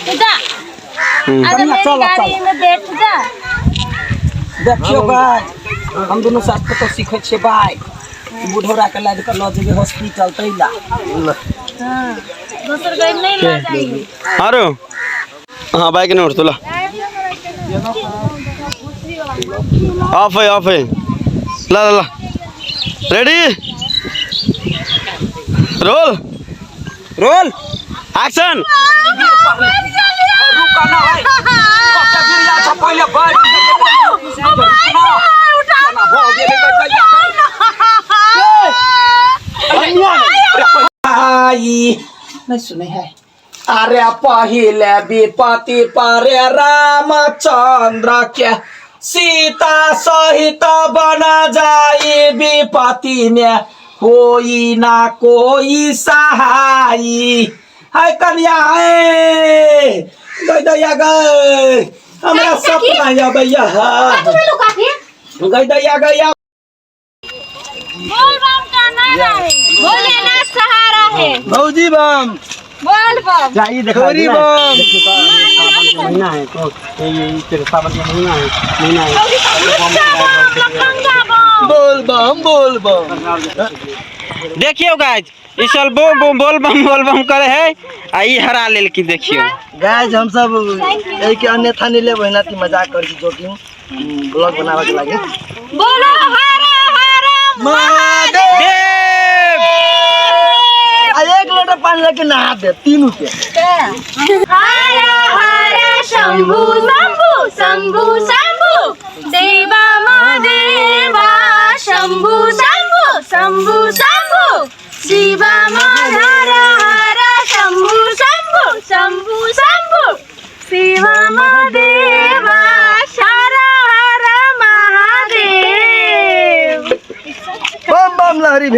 बैठ जा। अरे मेरी चलो, गाड़ी में बैठ जा। देखियो भाई, हम दुनू साथ कतौ सीखै छियै बाइक। बुढ़ौरा के लादि कऽ लऽ जेबै हॉस्पिटल तैला। हाँ, दोसर गाड़ी नहीं ला जाएंगे। आरो हाँ, बाइक नहीं उठतो ला। ऑफ है, ऑफ है। ला ला ला, रेडी, रोल रोल एक्शन। रुका ना है, कते गिरिया छ पहिले बाइक। ना भऽ गेलै दैया। आई नहीं सुने है। अरे पहिले विपत्ति परे रामचंद्र के, सीता सहित बना जाई, विपत्ति में कोई ना कोई सहाई है। कन्या है, गई दैया गई, हमरा सपना अबैया। गई दैया गैया। बोल बम का नारा है, भोलेनाथ सहारा है। भौजी बम। बोल बम। जाइए, देखो बम। महीना है तो ये तेरे सावन का महीना है, महीना है। लखंगा बम। बोल बम, बोल बम। देखियो गाइस, ई साल बम बम बोल बम बोल बम करे है आ ई हरा लेलखिन। देखियो। गाइस, हम सब एहिके अन्यथा नहीं लेबै ना कि मजाक करै छी, जोकिंग ब्लॉग बनाबे के लागी। बोलो हर हर महादेव। देव। आ एक लोटा पानी लेके नहा दे तीनू के। हर हर शंभु शंभु शंभु शंभु देवा महादेवा, शंभु शंभु शंभु शंभु शिवा हर हर शंभु शंभु शंभु शंभु शिवा महादेवा, हर हर महादेव। बम बम लहरी।